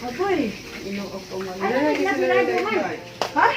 Agoy. Ginoo ko man. Ha?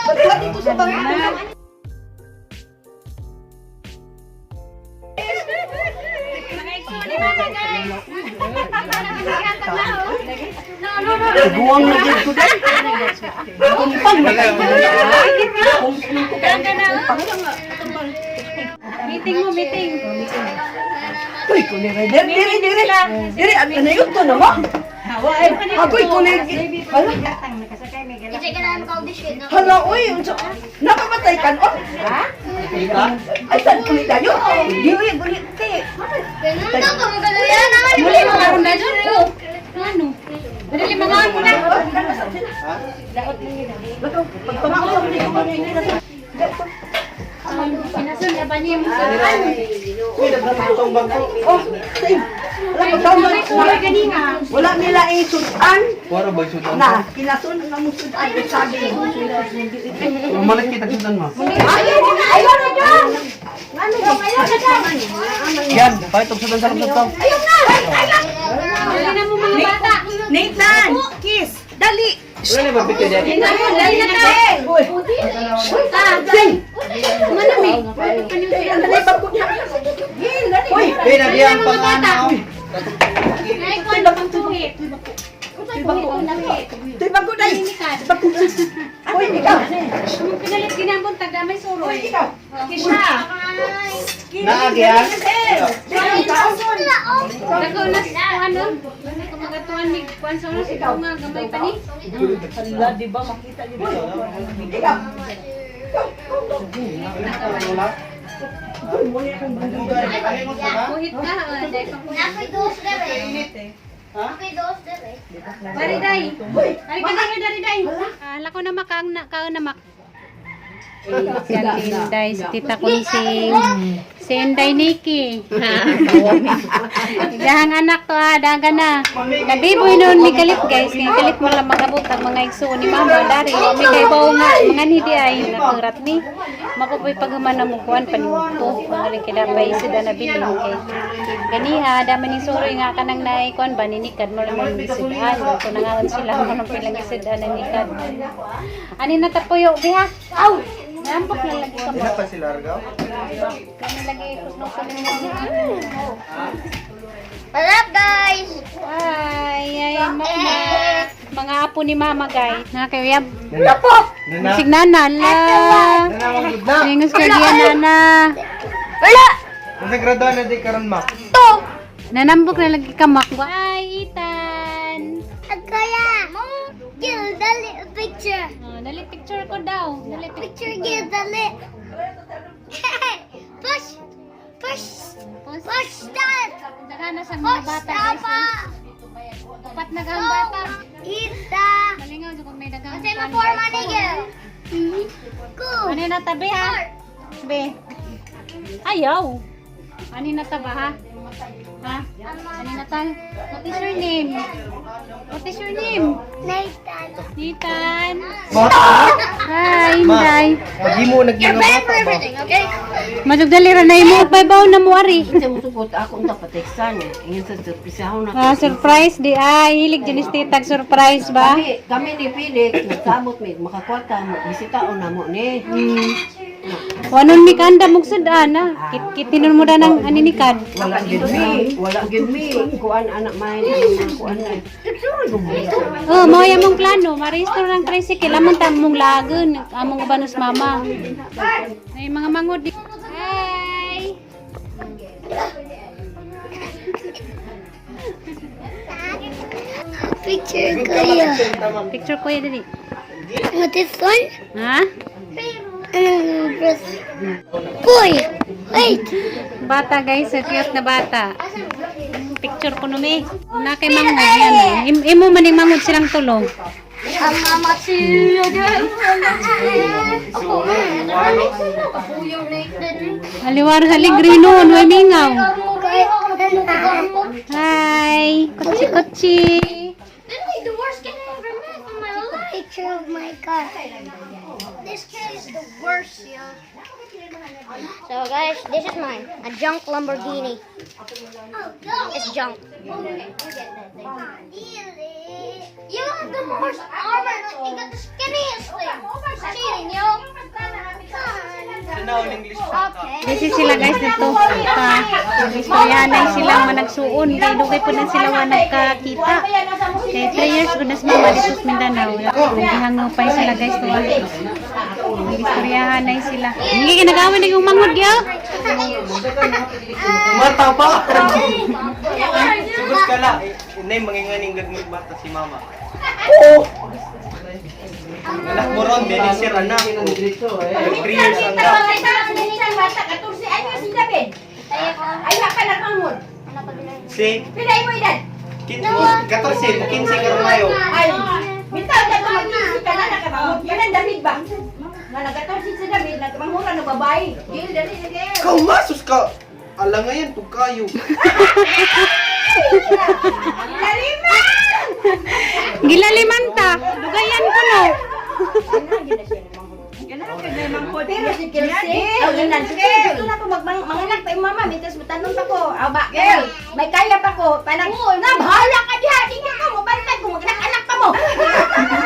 Pagka dito sa bangko. Guwang na gid ko dai. Kumpang na kayo. Meeting mo, meeting. Uy, kuni re. Dire, dire, dire. Dire, ano na yun to na mo? Agoy, kuni. Hala. Hala, uy. Nakamatay ka no? Ha? Ay, saan kuni tayo? Dire, guli. Kay. Muli mga karon na dyan. Ano? Dali mga mo na. Pagpamako sa muli ko kami. Pinasun na ba niya mo sa Uy, daghan ko tong bangko. Oh, same. Wala pagkaon. May kuha gani nga. Wala nila isudan. Wala ba sudan? Na, kinasun na mong sudan. Sabi. Umalit kita sudan mo. Ayaw na, ayaw na dyan! Ano ba? Ayaw na dyan! Yan, pahit og sudan sa kusog to. Ayaw na! Dali na mo mga bata. Nathan! Kiss! Dali! Wala na ba picture dyan? Dali na ta. Uy! Sing! Manami. Ay, ang dali bangko niya! Uy! Hey, nagyan pang ano. Ay, kuha na pang tuhi. Ito'y bangko na! Bangko! Uy, ikaw! Among pinalit ginambon tagda may Uy, suroy. ikaw! Kisha. Naagyan. Dako na ano? Kumagatuan mig kuan sa ulo sa nga gamay pa ni. Hala, di ba makita niyo? Ikaw! Kuhit ka, dai pa Dari dai. Dari ka dai dari dai. Ala ko na makang na kaon na mak. Si Ate Inday, si Tita Kunsing, si Inday Nikki. Dahang anak to ah, daga na. Nabiboy noon mi kalit guys, kay kalit mo lang magabot ang mga igsuon ni mama dari. Wa mi kay bawo nga mga ni di ay naturat ni. Mapupoy paghuman na mo kuan paniudto. Magaling kay dapay sida na bilin kay. Ganiha dama ni suroy nga kanang naay kuan ba ninikad mo lang ang gisidaan. Kung nangawan sila mo nang pilang gisidaan na nikad. Ani na tapuyo biha. Aw! Nambok na lagi ka mo. Wala pa sila argaw. Kami lagi kusno mo. What's up, guys? Ay, ay, mama. Mga apo ni mama, guys. Na kayo yab. Nana. Nana. Sig nana la. Nana, ang good na. Ingos kay diyan nana. Wala! Nasa graduan na di karon ma. Nanambok na lagi ka mak. Ay, Ethan. Kaya, Gil, dali, picture. Oh, dali picture ko daw. Dali Picture, Gil, dali. Push! Push! Push that! Daghan na sa mga Push bata, guys. tapa! Upat na kang bata. Ita! Malingaw jud kung may daghang. Kasi ma-forma ni Gil. Go! Ano na tabi ha? Be. Ayaw. Ano na taba ha? Ha? Ano na ta? What is your name? What is your name? Nathan. Nathan. Ma. Hi, Inday. Pagi mo naging Pay bata for ba? everything, okay? Madugdali ra na imo pay baw na mo ari. Sa musugot ako unta pateksan. Ingon sa surprisahon na. Ah, surprise di ay hilig jud ni titag surprise ba? Kami ni Felix nagsabot mi makakwarta mo bisitaon na mo ni. Wanon mi kanda mong sudan ah. Kit kitinon mo da ng aninikad. Wala gid mi, wala gid mi. Kuan anak may kuan na. Oh, mao ya mong plano, ma-restore ng tricycle among ta mong lagon, among ubanos mama. Ay mga mangod di. Hi. Picture, Kuya. Picture ko dali. What is one? Ha? And press. Boy! Wait! Bata guys, so cute na bata. Picture ko numi. Na kay mangod yan. Imo man ning mangod silang tulong. Ang mama siya. Aliwar sa ligrino, way mingaw. Hi, kutsi kutsi. This is the worst kid I ever met in my life. Picture of my car. This kid is the worst, yeah. So guys, this is mine. A junk Lamborghini. It's junk. You have the most armor. You got the skinniest thing. Cheating, yo. Tanaw English. Okay. This is sila guys dito. Pa, istoryahanay sila managsuon. Kay dugay po na sila wa nagkakita. Kay 3 years po na si mama dito sa Mindanao. Nagihangupay sila guys to. Istoryahanay sila. Hindi ginagawa ni yung mangod yo. Mata pa. Sugod ka la. Nay manginganing gagmit bata si mama. Oo. Anak mo ron, benisir anak. 3 years ang gap. Si 14, 15 karon Mayo. Ay, bitaw na ito mag-isip ka na, nakabangon ka na, David ba? Nga nagkatorsin si David, nagkamangura ng babae. Gil, dali na gil. Ikaw masus ka. Ala ngayon, pugkayo. Lalima! Gilaliman ta. Dugayan ko no. Pero si Kelsey, oh, yun si Kelsey, ito na po, manganak pa yung mama, mientras matanong pa ko, aba, may kaya pa ko, parang, na, bahala ka diha, di ka mo, bantay ko, mag-anak pa mo.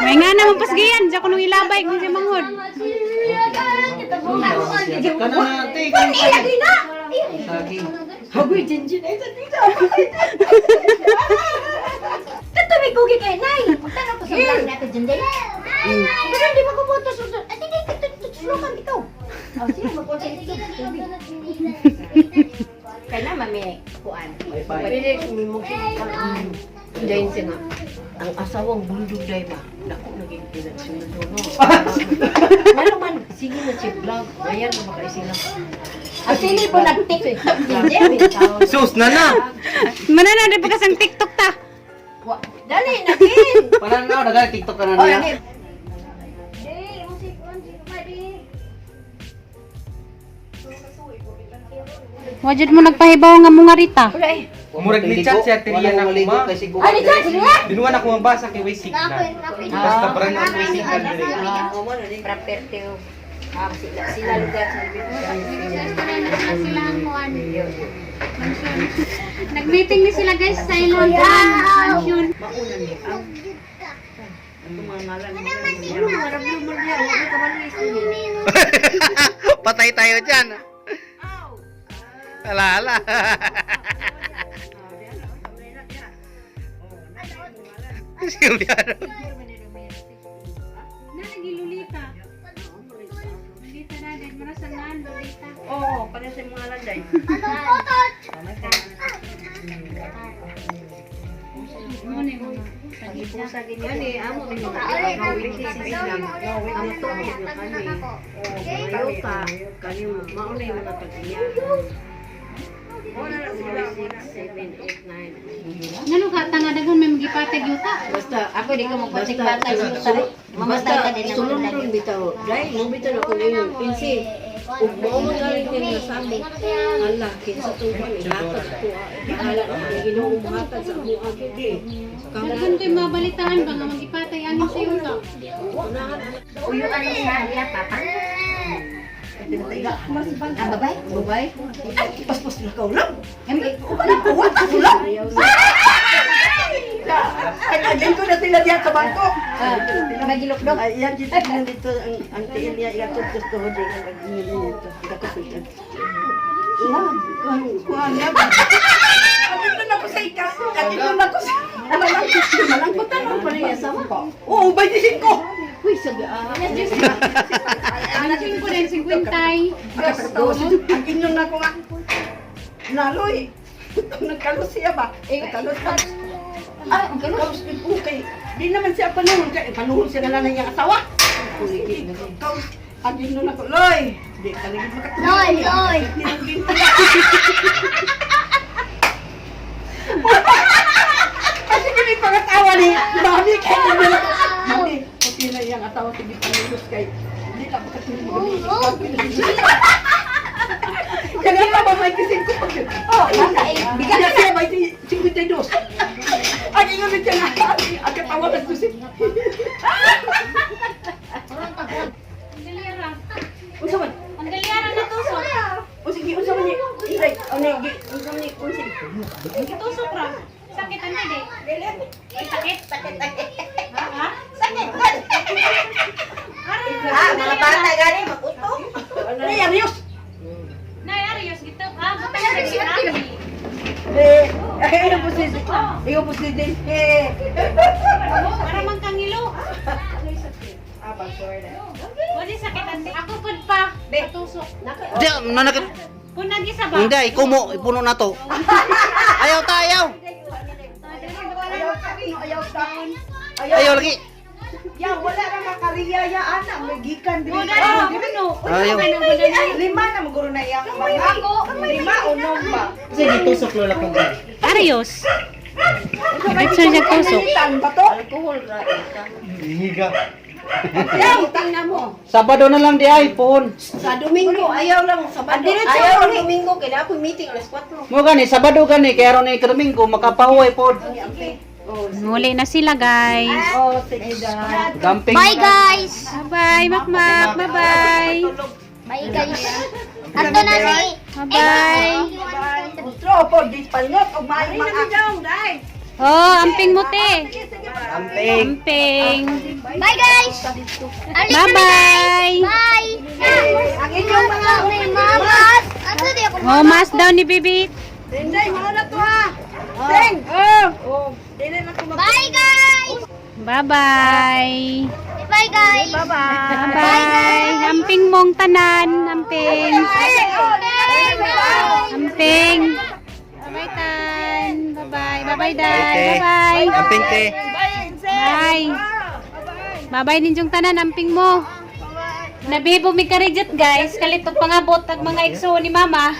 May nga naman pasgiyan. Diyan ko nung ilabay kung siya manghod. Kung ilagay na! Hagoy, jinjin, ay, sa tita. Tatumig ko kay Nay. Magtanong ko sa vlog natin dyan, day. Pero hindi mo kubuto susunod. Ay, hindi, tutulukan ikaw. Oh, sige, magkuha sa ito. Kaya na, mami, kuan. Pili kung mo Dayon siya nga. Ang asawang bulldog day ba? Dako naging pinagsunod no. Ano man sige na si vlog. Ayan mo baka sila. Ang sili po nag-TikTok din, Jerry. Sus na na. Manana di pa kasang TikTok ta. Dali, nagin! Pananaw na TikTok ka na Oh, niya. nagin. Wajud mo nagpahibaw nga mo nga rita. Murag ni chat siya tiriyan ako ma. Ay, di siya, sige! Dinuan ako ang basa kay way signal. Basta brand ang way signal dire. Property. Ah, sila, sila lugar sa Nag-meeting ni sila guys sa ilang kuan mansion. Patay tayo diyan. Ala ala. Silviano. Na lagi Lolita. Lolita na din mura sa ngan Lolita. Oo, para sa mga landay. Mo ni mga pagisa. Yani amo ni ang tuog na kani. Toyota kani mao na yung mga tag-iya. 6, 7, 8, 9. Ngano ka tanga daghan may magipatag yuta. Basta Ako di ko magpatik Basta patay sa Mamatay ka din ng sulundron bitaw. Dai mo bitaw ako ninyo. Pinsi. Ug mao man galing niya sa amo. Ala kinsa tong kan ihatag ko. Bahala na ang Ginoo mohatag sa amo gid. Daghan kay mabalitaan ba nga magipatay angin sa yuta. Uyo ano sa niya, papa? Ah, babay? Babay. Paspas na ka ulam. Wala ko, wala ko ulam. Ay, ko na sila diyan sa bangko. Magilok-dok. Ay, yan dito yan dito ang ang tiil niya igatod to di ang dito. Dako sa. Lan, kuan kuan yan. Kadto na ko sa ikas, kadto na ko sa Malangkutan man pala yung asawa. Oo, 25. Uy, sabi ah. Ang ko din 50. Ang inyon na ko nga. Naloy. Nagkalos siya ba? Nagkalos ba? Ah, ang kalos. Okay. Di naman siya panuhon kay panuhon siya na lang niyang asawa. Kaos. Ang inyon na ko, Loy. Di ka lagi makatulog. Loy, loy. Kasi kami pangatawa ni Mami kay naman ako. Mami, Basta eh, bigat Bigat na. siya ba 52. Ang ingon na siya nga, ang katawa na siya. Unsa man? Ang galyara na tusok. O sige, unsa man ni? Inday, ano gi? Unsa man ni? Unsa? Tusok ra. Sakit ang di. Sakit. Sakit, sakit. Ha? Sakit. Ah, mga bata gani mag-utong. Ano yan, Rios? Nay, Arios gito. Ha? Butang sa ni. Eh, ay, ayaw po si ayaw po si eh. Para man kangilo. Wala sakit ante. Ako pud pa. Patusok. Di, nanakit. Punag isa ba? Hindi, ikumo, ipuno na to. Ayaw ta, ayaw. Ayaw ta, ayaw ta. Ayaw lagi. Ya, wala ra makariya ya ana, may gikan diri. Wala na puno. Ayaw. Lima na maguro na iyang mga. Lima o ba? Sige, tusok lola kong. Arios. Diretso siya tusok. Tan ba to? Higa. Ayaw, tingnan mo. Sabado na lang di ay, pohon. Sa Domingo, ayaw lang. Sabado. Diretso Ayaw ni. lang Domingo, kaya ako meeting alas 4. Mo gani, Sabado gani, kaya ron ay kadomingo, makapahuway pod. Muli na sila, guys. Oh, sige da. Damping. Bye guys. Bye-bye, Makmak. Bye-bye. Bye guys. Ato na si Bye-bye. Utro po, di palngot og maayo mga. Oh, amping mo, te. Amping. Amping. Bye guys. Alis na mi, Bye-bye. guys. Bye. Ang inyong mga May mama. Ato di ako. Oh, mas daw ni Bibi. Inday, mga na to ha. Sing. Oh. Dili na ko Bye guys. Bye-bye. Bye guys. Bye-bye. Amping mong tanan. Amping. Amping. Bye-bye, Tan. Bye-bye. Bye-bye, Dad. Bye-bye. Amping te. Bye. Bye-bye ninyong tanan. Amping mo. Nabibo mi karijit, guys. Kalito pangabot ang mga igso ni Mama.